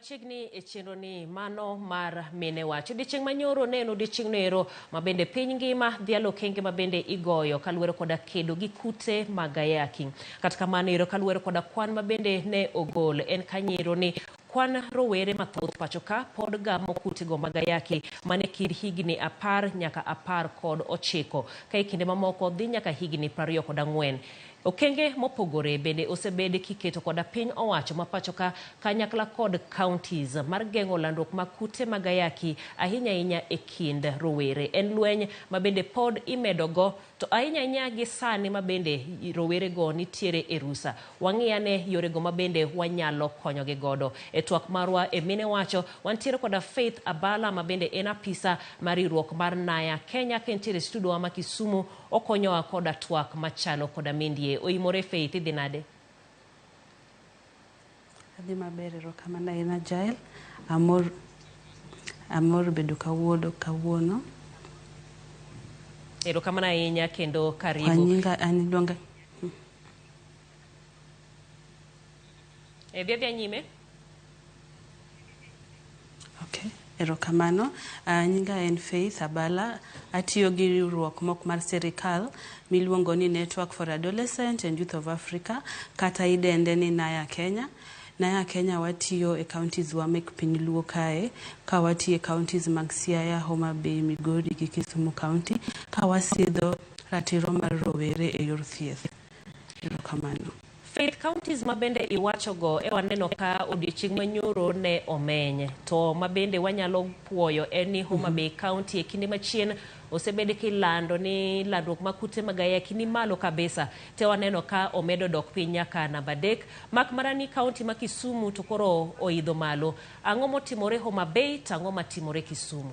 Machiegni e chenro ni mano mar mine wach. Odiechieng' manyoro ne en odiechieng'no ero ma bende piny ngima dhialo okenge ma bende igoyo kaluwore koda kedo gi kute mag ayaki. Kata kamano ero kaluwore koda kwan ma bende ne ogol en kanyero ni kwan rowere mathoth pacho ka pod gamo kutego mag ayaki mane kind higni 10 nyaka 19 ka e kinde mamoko dhi nyaka higni 24. Okenge mopogore bende osebed kiketo koda piny owacho ma pacho ka kanyakla kod counties mar geng'o landruok mag kute mag ayaki ahinya ahinya e kind rowere. En lweny ma bende pod imedo go to ahinya ahinya gi sani ma bende rowere go nitiere e rusa. Wang'i ane yorego ma bende wanyalo konyogi godo. E twak marwa e Mine Wacho, wantiere koda Faith Abala ma bende en apisa mar riwruok mar Naya Kenya ka entiere e studio wa ma Kisumu okonyowa koda twak machalo koda mindie. Oimore Faith, idhi nade? Adhi maber, erokamano ahinya Jael. Amor, amor bedo kawuono kawuono. Erokamano ahinya kendo Kwa karibu. nyinga an iluonga E, dhi adhiya nyime. Okay, erokamano. Nyinga en Faith Abala. Atiyo gi riwruok mok mar sirikal miluongo ni Network for Adolescent and Youth of Africa kata idende ni Naya Kenya. Naya Kenya watiyo e counties wa mek piny Luo kae ka watiyo e counties mag Siaya, Homa Bay, Migori gi Kisumu County ka wasidho ratiro mar rowere e yor thieth. Erokamano. Faith, counties ma bende iwachogo e waneno ka odiochieng' manyoro ne omeny to ma bende wanyalo puoyo en ni Homa Bay County e kinde machien osebed kilando ni landruok mag kute mag ayaki ni malo kabisa te waneno ka omedo dok piny nyaka namba 3 mak mana ni county ma Kisumu to koro oidho malo. Ang'o motimore Homa Bay to ang'o matimore Kisumu?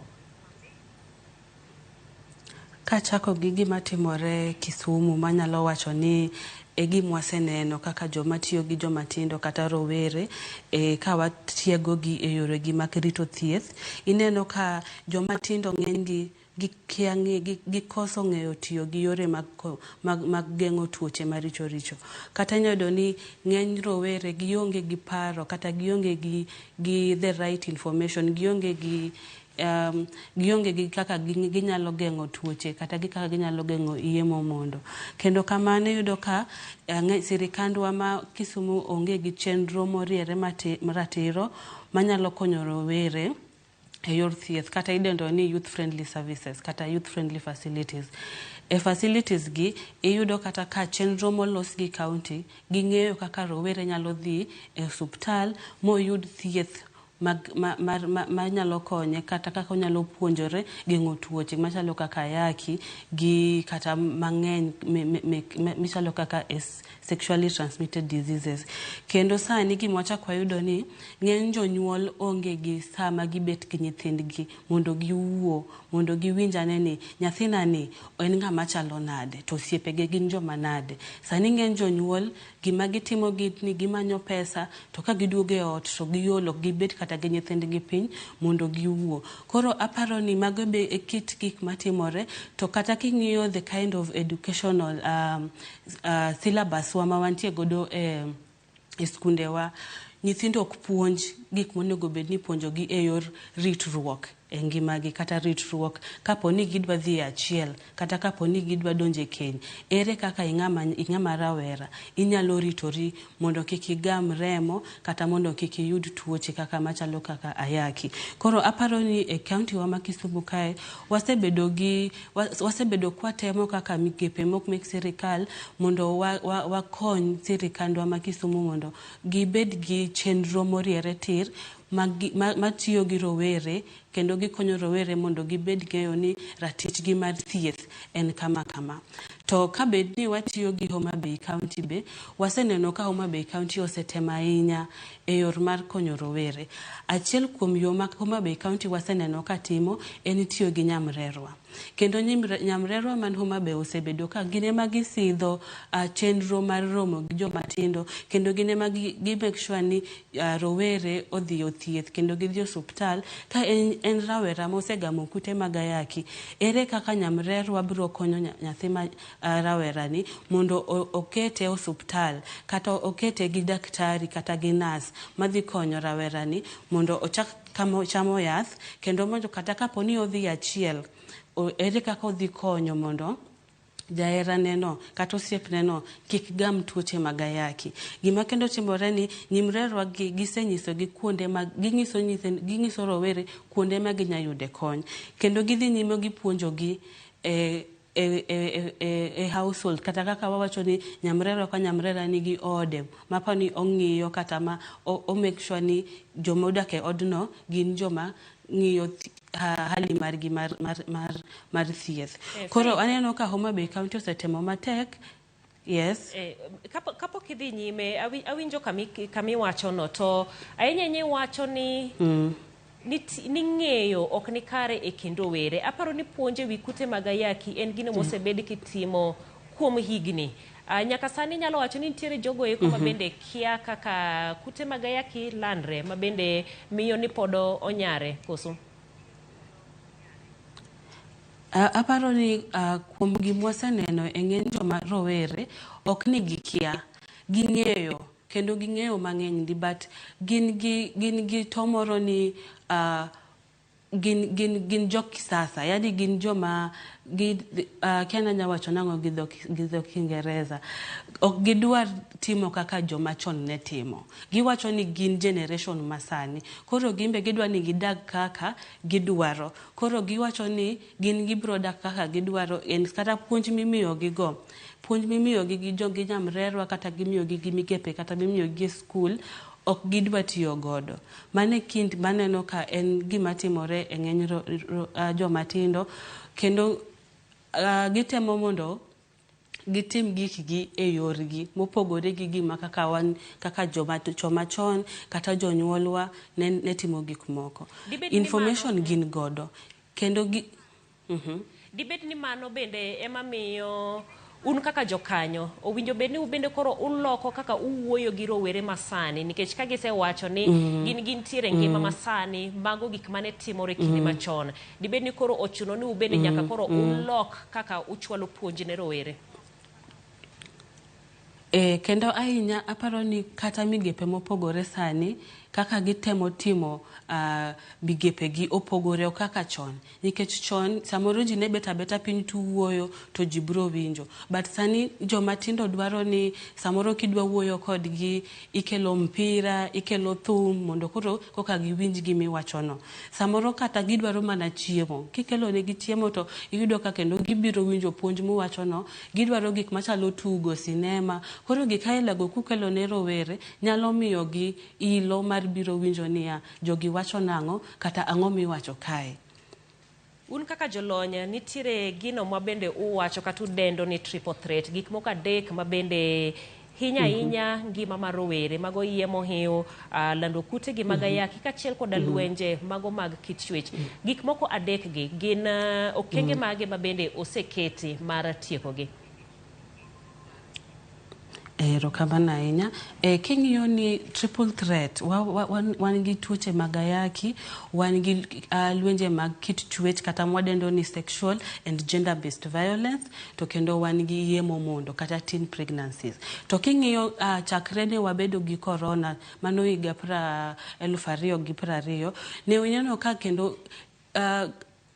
Kachako gi gima timore Kisumu manyalo wacho ni e gima waseneno kaka joma tiyo gi joma tindo kata rowere e, ka watiego gi e yore gi mag rito thieth. Ineno ka joma tindo ng'eny gi gikia gikoso ng'eyo tiyo gi yore mag, mag, mag geng'o tuoche maricho richo. Kata inyalo yudo ni ng'eny rowere gionge gi paro kata gionge gi the right information, gionge gi gionge gi kaka ginyalo geng'o tuoche kata gi kaka ginyalo geng'o iye momondo. Kendo kamano iyudo ka sirikandwa ma Kisumu onge gi chenro moriere ratiro manyalo konyo rowere e yor thieth kata idendo ni youth friendly services kata youth friendly facilities. E facilities gi iyudo kata ka chenro molos gi county ging'eyo kaka rowere nyalo dhi e osuptal moyud thieth mag, ma, mar, ma, manyalo konye kata kaka onyalo puonjore geng'o tuoche machalo kaka ayaki gi kata mang'eny michalo kaka sexually transmitted diseases. Kendo sani gima wachak wayudo ni ng'eny jonyuol onge gi sama gibet gi nyithindgi mondo giwuo, mondo giwinj ane ni nyathina ni en ng'ama chalo nade to osiepege gin joma nade. Sani ng'eny jonyuol gima gitimo ni gimanyo pesa to ka giduogo e ot to giol ok gibet kata gi nyithindgi piny mondo giwuo. Koro aparo ni mago be e kit gik matimore to kata king'iyo the kind of educational syllabus wa ma wantie godo e skundewa, nyithindo ok puonj gik monego bed ni ipuonjogi e yor ritruok e ngimagi kata ritruok kapo ni gidwa dhi e achiel kata kapo ni gidwa donjo e keny. Ere kaka ing'ama rawera inyalo ritori mondo kik igam remo kata mondo kik iyud tuoche kaka machalo kaka ayaki. Koro aparo ni e county wa ma Kisumu kae wasebedo gi wasebedo kwatemo kaka migepe mok mek sirikal mondo wakony sirikandwa ma Kisumu mondo gibed gi chenro moriere tir matiyo gi rowere kendo gikonyo rowere mondo gibed ng'eyo ni ratichgi mar thieth en kama kama. To kabed ni watiyo gi Homa Bay County be, waseneno ka Homa Bay County osetemo ahinya e yor mar konyo rowere. Achiel kuom yo ma Homa Bay County waseneno ka timo en tiyo gi nyamrerwa. Kendo nyamrerwa man Homa Bay osebedo ka gin ema gisidho chenro mar romo gi joma tindo kendo gin ema gi make sure ni rowere odhi othieth kendo gidhi osuptal ka en rawera mosegamo kute mag ayaki. Ere kaka nyamrerwa biro konyo nyathi ma rawera ni mondo okete e osuptal kata okete gi daktari kata gi nurse madhi konyo rawera ni mondo ochak chamo yath, kendo mondo kata kapo ni odhi achiel, ere kaka odhi konyo mondo jaherane no kata osiepne no kik gam tuoche mag ayaki. Gima kendo timore ni nyimrerwa gi gisenyisogi kuonde ma ginyiso nyithind, ginyiso rowere kuonde ma ginya yude kony, kendo gidhi nyime gipuonjogi e household, kata kaka wawacho ni nyamrerwa ka nyamrera nigi ode mapani ong'iyo kata ma o make sure ni joma odak e odno gin joma ng'iyo hali margi mar thieth. Koro aneno ka Homa Bay County osetemo matek. Yes. Kapok idhi nyime, awinjo kamiwachono, to ahinya ahinya iwacho ni ni ng'eyo ok ni kare e kind rowere. Aparo ni puonj e wi kute mag ayaki en gino mosebed kitimo kuom higni. Nyaka sani inyalo wacho ni nitiere jogo eko ma bende kia kaka kute mag ayaki landre, ma bende miyo ni pod onyare koso? Aparo ni kuom gimwaseneno e ng'eny joma rowere, ok ni gikia, ging'eyo kendo ging'eyo mang'eny ndi, but gin gi to moro ni gin jo kisasa, yani gin joma gi kia nanya wacho nang'o gi dho Kiingereza, ok gidwar timo kaka joma chon ne timo. Giwacho ni gin generation masani, koro gin be gidwa ni gidag kaka gidwaro. Koro giwacho ni gin gibiro dak kaka gidwaro en kata puonj mimiyogi go, puonj mimiyogi gi jo gi nyamrerwa, kata gimiyogi gi migepe, kata mimiyogi e skul, ok gidwa tiyo godo. Mano e kind maneno ka en gima timore e ng'eny joma tindo, kendo gitemo mondo gitim gikgi e yorgi mopogore gi gima kaka wan kaka joma chon kata jonyuolwa ne timo gik moko. Dibed ni Information mano- gin godo kendo gi. Dibed ni mano bende ema miyo un kaka jokanyo owinjo bed ni ubende koro uloko kaka uwuoyo gi rowere masani, nikech ka gisewacho ni gin gintiere e ngima masani, mago gik mane timore kinde machon, dibed ni koro ochuno ni ubende nyaka koro ulok kaka uchwalo puonj ne rowere? E, kendo ahinya aparo ni kata migepe mopogore sani kaka gitemo timo migepegi opogore ok kaka chon, nikech chon samoro ji ne bet abeta piny to wuoyo to ji biro winjo, but sani joma tindo dwaro ni samoro kidwa wuoyo kodgi ikelo mpira, ikelo thum mondo koro koka giwinj gimiwachono. Samoro kata gidwaro mana chiemo, kikelo negi chiemo to iyudo ka kendo gibiro winjo puonj muwachono. Gidwaro gik machalo tugo sinema. Koro gik ailago kukelo ne rowere nyalo miyogi ilo mar biro winjo niya jogi wacho nang'o kata ang'o miwacho kae. Un kaka jolony, nitiere gino ma bende uwacho kata udendo ni triple threat, gik moko adek ma bende hinya ahinya ngima mar rowere, mago iye mohiw, lando kute gi mag ayaki, kaachiel koda lwenje mago mag kit chwech. Gik moko adek gi gin okenge mage ma bende oseketi mar tiekogi? Erokamano ahinya. King'iyo ni triple threat, wan gi tuoche mag ayaki, wan gi lwenje mag kit chwech kata mwadendo ni sexual and gender based violence, to kendo wan gi iye momondo kata teen pregnancies. To king'iyo chakre ne wabedo gi corona, mano higa 2020, ne waneno ka kendo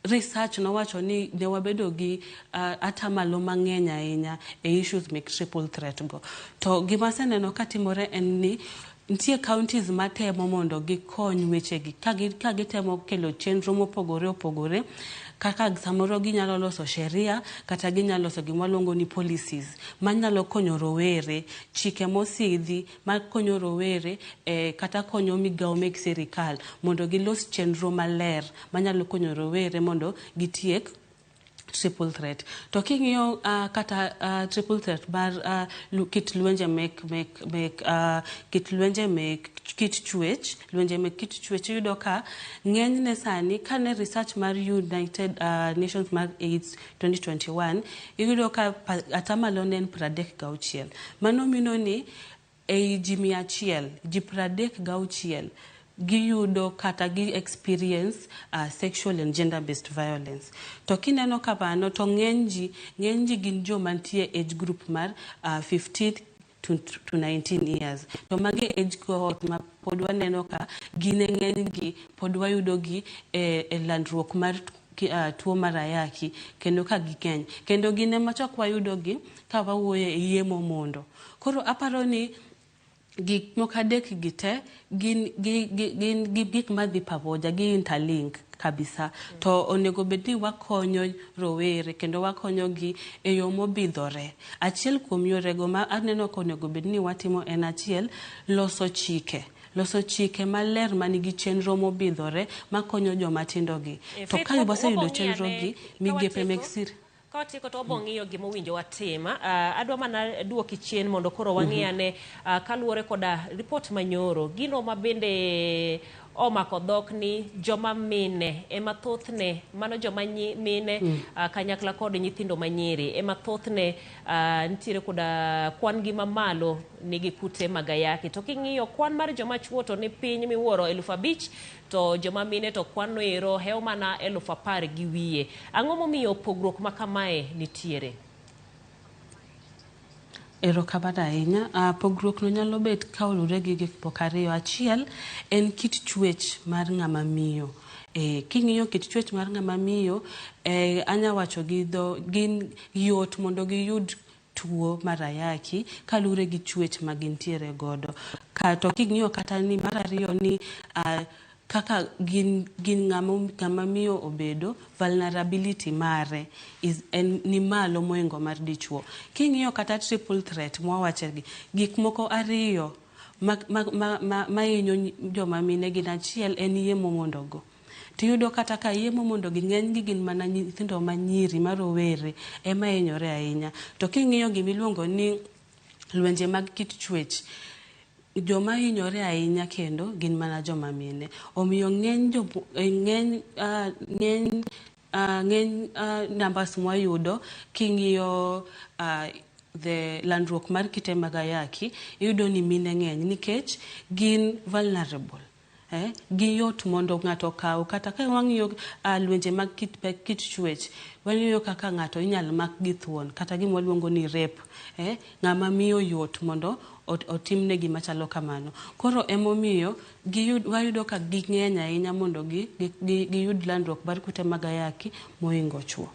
research nowacho ni ne wabedo gi atamalo mang'eny ahinya e issues mek triple threat go. To gima aseneno katimore en ni nitie counties matemo mondo gikony wechegi ka gitemo kelo chenro mopogore opogore, kaka samoro ginyalo loso sheria kata ginyalo loso gima waluongo ni policies manyalo konyo rowere, chike mosidhi makonyo rowere kata konyo migawo mek sirikal mondo gilos chenro maler manyalo konyo rowere mondo gitiek triple threat. To king'iyo kata triple threat mar kit lwenje mek kit lwenje mek kit chwech, lwenje mek kit chwech, iyudo ka ng'enyne sani kane research mar United Nations mar AIDS 2021, iyudo ka atamalo ne en 36. Mano mino ni ei ji 100, ji 36. Giyudo kata gi experience sexual and gender based violence. To kineno kamano to ng'eny ji gin joma nitie age group mar 15 to 19 years. To magi age cohort ma pod waneno ka gin e ng'eny gi pod wayudo gi e landruok mar tuo mar ayaki kendo ka ging'eny. Kendo gin ema chak wayudo gi ka wawuoyo e yemo mondo. Koro aparo ni gik moko adek gi te gin gi gik madhi pamoja, gi interlink kabisa. To onego bed ni wakonyo rowere kendo wakonyo gi e yo mobidhore. Achiel kuom yorego ma aneno ka onego bed ni watimo en achiel, loso chike maler manigi chenro mobidhore makonyo joma tindo gi. To Faith, ka waseyudo chenro gi, migepe meg sir Ka watieko to wabo ng'iyo gima owinjo watim. Adwa mana duoki chien mondo koro wang'i ane kaluwore koda ripot manyoro gino ma bende omako dhok ni joma mine ema thothne, mano joma mine kanyakla kod nyithindo manyiri ema thothne nitiere koda kwan gi mamalo nigi kute mag ayaki. To king'iyo kwan mar joma chuo to ni piny miwuoro, 5,000, to joma mine to kwan no ero hewo mana 10,000 gi wiye. Ang'o momiyo pogruok ma kamae nitiere? Erokamano ahinya. Pogruok no nyalo bet ka oluwore gi gik moko ariyo. Achiel en kit chwech mar ng'ama miyo. King'iyo kit chwech mar ng'ama miyo, anya wacho gi dho gin yot mondo giyud tuo mar ayaki kaluwore gi chwech ma gintiere godo. To king'iyo kata ni mar ariyo ni kaka gin ng'ama miyo obedo, vulnerability mare is en ni malo mohingo mar dichuo. King'iyo kata triple threat mwawache gi, gik moko ariyo ma hinyo joma mine gin, achiel en yemo mondo go. Tiyudo kata ka yemo mondo gi ng'eny gi gin mana nyithindo manyiri ma rowere ema hinyore ahinya. To king'iyo gimiluongo ni lwenje mag kit chwech, joma hinyore ahinya kendo gin mana joma mine. Omiyo ng'eny numbers mwayudo king'iyo the landruok mar kite mag ayaki, iyudo ni mine ng'eny nikech gin vulnerable. Giyot mondo ng'ato okaw kata ka wang'iyo lwenje mag kit chwech, wang'iyo kaka ng'ato inyal mak gi thuon kata gima waluongo ni rape. Ng'ama miyo yot mondo otimne gima chalo kamano. Koro emomiyo wayudo ka ging'eny ahinya mondo giyud landruok mar kute mag ayaki mohingo chuo.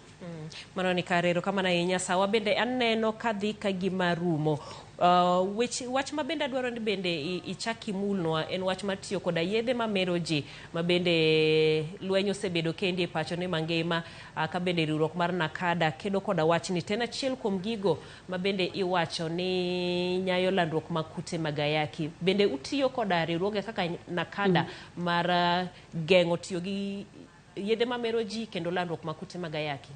Mano ni kare, erokamano ahinya. Sawa bende aneno kadhi ka gima rumo. Wach ma bende adwaro ni bende ichak imulnwa en wach mar tiyo koda yedhe mamero ji ma bende lweny osebedo kendi e pacho ne mangima, ka bende riwruok mar NACADA kedo koda wachni. To en achiel kuom gigo ma bende iwacho ni nyayo landruok mag kute mag ayaki. Bende utiyo koda riwruoge kaka NACADA mar geng'o tiyo gi yedhe mamero ji kendo landruok mag kute mag ayaki?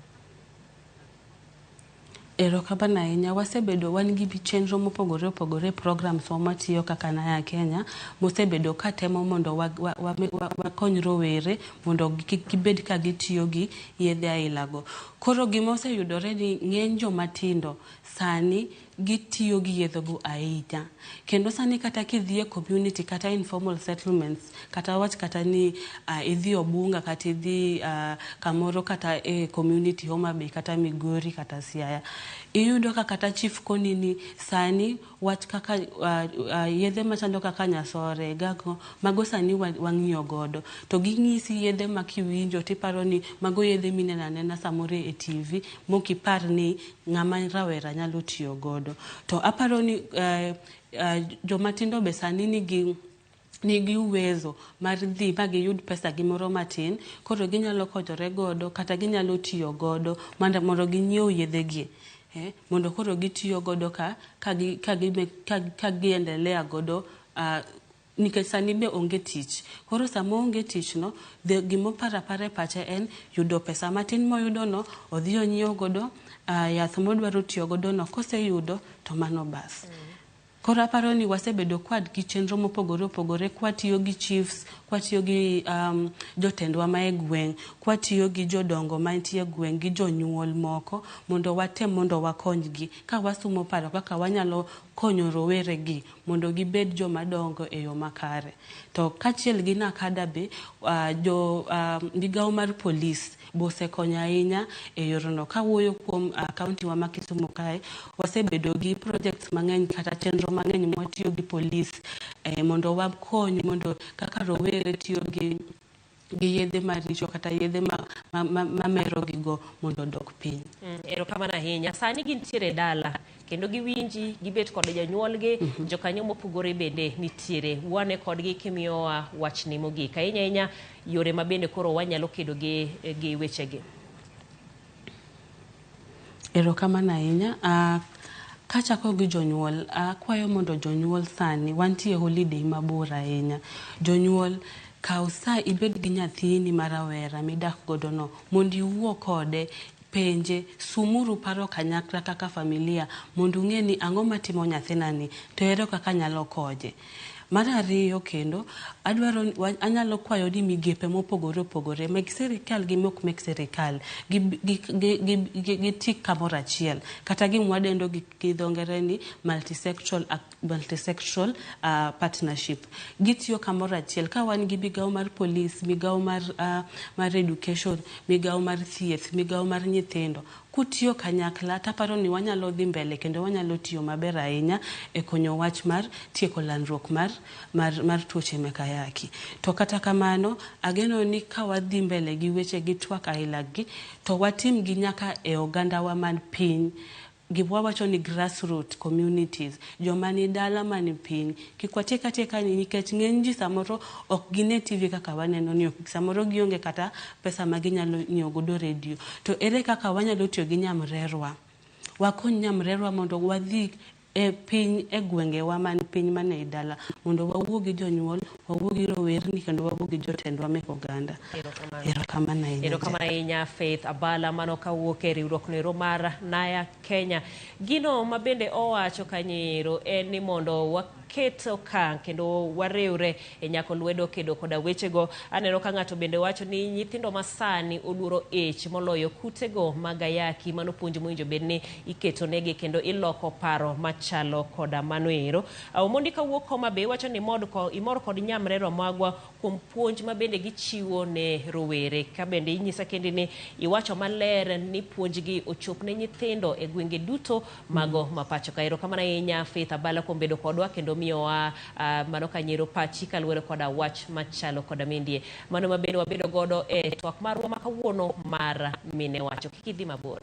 Erokamano ahinya. Wasebedo wan gi chenro mopogore opogore, programs wa matiyo kaka Naya Kenya mosebedo katemo mondo wakony rowere mondo kik gibed ka gitiyo gi yedhe aila go. Koro gima oseyudore ni ng'eny joma tindo sani gitiyo gi yedhe go ahinya. Kendo sani kata kidhi e community kata informal settlements, kata wach kata ni idhi Obunga kata idhi kamoro kata e community Homa Bay kata Migori kata Siaya, iyudo ka kata chief koni ni sani wach kaka yedhe machalo kaka nyasore gago mago sani wang'iyo godo to ging'isi yedhe ma kiwinjo tiparo ni mago yedhe mineno anena samoro e TV mokipar ni ng'ama rawera nyalo tiyo godo. To aparo ni joma tindo be sani nigi uwezo mar dhi ma giyud pesa gi moro matin, koro ginyalo konyore godo kata ginyalo tiyo godo mondo ginyiew yedhe gi, mondo koro gitiyo godo ka gi endelea godo nikech sani be onge tich. Koro sama onge tich no, gimoparo apara e pache en yudo pesa matin moyudo no, odhi onyiew godo yath modwaro tiyo godo no. Koseyudo to mano bas. Koro aparo ni wasebedo kwad gi chenro mopogore opogore, kwatiyo gi chiefs, kwatiyo gi jotendwa ma e gweng', kwatiyo gi jodongo mantie e gweng' gi jonyuol moko, mondo watem mondo wakonygi ka wasumo paro kaka wanyalo konyo rowere gi mondo gibed joma dongo e yo makare. To kaachiel gi NACADA be, jo migawo mar polis be osekonyo ahinya e yorno. Kawuoyo kuom kaunti wa ma Kisumu kae, wasebedo gi projects mang'eny kata chenro mang'eny mwatiyo gi polis mondo wakony mondo kaka rowere tiyo gi yedhe maricho kata yedhe mamero gigo mondo odok piny. Erokamano ahinya. Sani gintiere dala kendo giwinji, gibet kod jonyuolgi, jokanyo mopogore bende nitiere. Wane kodgi kimiyowa wachni mogik. Ahinya ahinya yore ma bende koro wanyalo kedo gi wechegi. Erokamano ahinya. Kachako gi jonyuol, akwayo mondo jonyuol sani, wantie holiday mabor ahinya. Jonyuol, kaw sa ibed gi nyathini ma rawera midak godo no, mondo iwuo kode, penje, sumuru paro kanyakla kaka familia mondo ung'e ni ang'o matimo nyathinani to ere kaka anyalo konye. Mar ariyo kendo, anyalo kwayo ni migepe mopogore opogore meg sirikal gi mok mek sirikal giti kamoro achiel, kata gima wadendo gi dho ngere ni multisectoral partnership. Gitiyo kamoro achiel ka wan gi migawo mar polis, migawo mar education, migawo mar thieth, migawo mar nyithindo. Kutiyo kanyakla taparo ni wanyalo dhi mbele kendo wanyalo tiyo maber ahinya e konyo wach mar tieko landruok mar tuoche mek ayaki. To kata kamano, ageno ni ka wadhi mbele gi weche gi twak ailagi, to watim gi nyaka e ogandawa man piny. Gima wawacho ni grassroots communities, joma ni dala mani piny, kik watiek atieka ni nikech ng'eny ji samoro ok gine TV kaka waneno ni, samoro gionge kata pesa ma ginyalo nyiewo godo redio. To ere kaka wanyalo tiyo gi nyamrerwa? Wakony nyamrerwa mondo wadhi e piny, e gwengewa man piny mane i dala, mondo wawuo gi jonyuol, wawuo gi rowerni kendo wawuo gi jotendwa mek oganda. Erokamano ahinya. Erokamano ahinya Faith Abala, mano kawuok e riwruok noero mar Naya Kenya. Gino ma bende owacho kanyo en ni mondo waket okang' kendo wariwre e nyako lwedo kedo koda wechego. Aneno ka ng'ato bende wacho ni nyithindo masani oluoro ich moloyo kutego mag ayaki. Mano puonj mowinjo bed ni iketo negi kendo iloko paro machalo koda mano ero. Omondi kawuok Homa Bay wacho ni imor kod nyamrerwa magwa kuom puonj ma bende gichiwo ne rowere. Ka bende inyisa kendi ni iwacho maler ni puonjgi ochop ne nyithindo e gwenge duto mago ma pacho ka. Erokamano ahinya Faith Abala kuom bedo kodwa kendo miyowa mano kanyero pachi kaluwore koda wach machalo koda mindie. Mano ma bende wabedo godo e twak marwa ma kawuono mar Mine Wacho. Kik idhi mabor.